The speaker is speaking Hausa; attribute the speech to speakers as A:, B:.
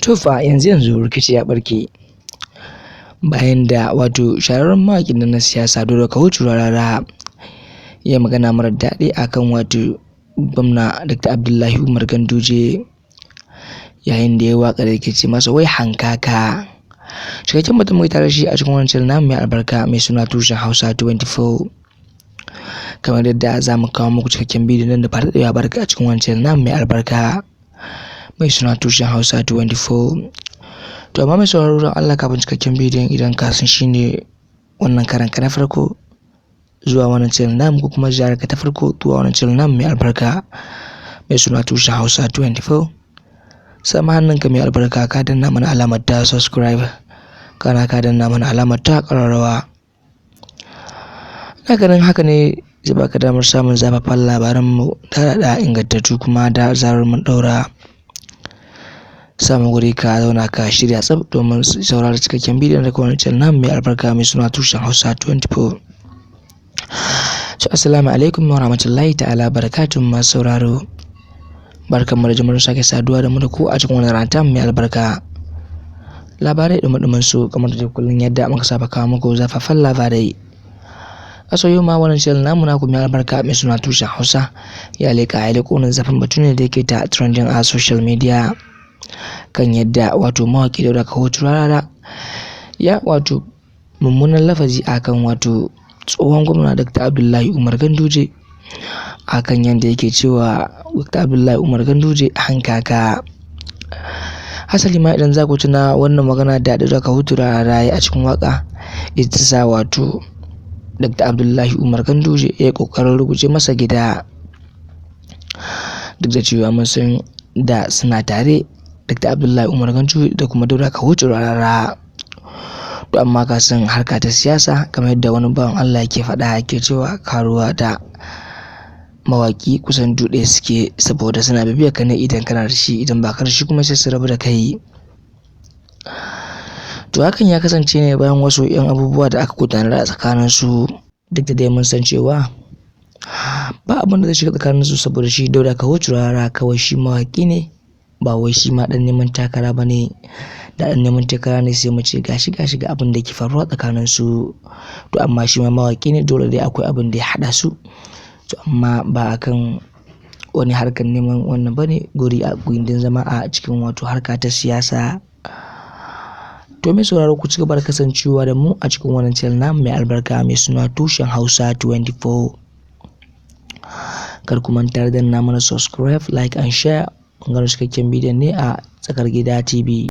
A: To fa, yanzu yanzu rikici ya ɓarke bayan da wato shahararren mawaƙin nan na siyasa Dauda Kahutu Rarara ya magana marar daɗi akan wato gwamna Dr. Abdullahi Umar Ganduje, yayin da ya waƙa da yake ce masa wai hankaka. Cikakken mutum mai tare shi a cikin wannan channel namu mai albarka mai suna Tushen Hausa 24. Kamar yadda za mu kawo muku cikakken bidiyon nan da ba daɗewa barka a cikin wannan channel namu mai albarka mai suna Tushen Hausa 24. To amma mai sauraro, don Allah, kafin cikakken bidiyon, idan ka san shine wannan karan ka na farko zuwa wannan channel namu, ko kuma ziyarar ka ta farko zuwa wannan channel namu mai albarka mai suna Tushen Hausa 24, sama hannunka mai albarka ka danna mana alamar ta subscribe, kana ka danna mana alamar ta ƙararrawa. Ina ganin haka ne zai baka damar samun zafafan labaranmu tare da ingantattu, kuma da zarar mun ɗaura, samu guri ka zauna ka shirya tsaf domin saurara cikakken bidiyon daga wannan channel namu mai albarka mai suna Tushen Hausa 24. So assalamu alaikum wa rahmatullahi ta'ala barakatuh. Masu sauraro, barkanmu da jimurin sake saduwa da mu da ku a cikin wannan rana mai albarka. Labarai dumi su, kamar da kullum yadda muka saba kawo muku zafafan labarai. A yau ma wannan channel namu naku mai albarka mai suna Tushen Hausa ya leƙa ya leƙo wannan zafin batu ne da yake ta trending a social media, kan yadda wato mawaƙi Dauda Kahutu Rarara ya wato mummunan lafazi akan wato tsohon gwamna Dr. Abdullahi Umar Ganduje, akan yadda yake cewa Dr. Abdullahi Umar Ganduje hankaka. Hasali ma, idan za ku tuna, wannan magana da Dauda Kahutu Rarara ya a cikin waka ita sa wato Dr. Abdullahi Umar Ganduje ya yi ƙoƙarin ruguje masa gida, duk da cewa mun san da suna tare, Dr. Abdullahi Umar Ganduje da kuma Dauda Kahutu Rarara. To amma ka san harka ta siyasa, kamar yadda wani bawan Allah yake faɗa, yake cewa karuwa da mawaƙi kusan duk ɗaya suke, saboda suna bibiyar ka ne idan kana da shi, idan ba ka da shi kuma sai su rabu da kai. To hakan ya kasance ne bayan wasu 'yan abubuwa da aka gudanar a tsakanin su, duk da dai mun san cewa ba abin da zai shiga tsakanin su, saboda shi Dauda Kahutu Rarara kawai shi mawaƙi ne, ba wai shi ma ɗan neman takara ba ne. Da ɗan neman takara ne, sai mu ce gashi gashi ga abin da ke faruwa tsakanin su. To amma shi ma mawaƙi ne, dole dai akwai abin da ya haɗa su. To amma ba akan wani harkar neman wannan bane guri a gindin zama a cikin wato harka ta siyasa. To mai sauraro, ku ci gaba da kasancewa da mu a cikin wannan channel namu mai albarka mai suna Tushen Hausa 24. Kar ku manta da danna mana subscribe, like and share. Mun gano cikakken bidiyon ne a Tsakar Gida TV.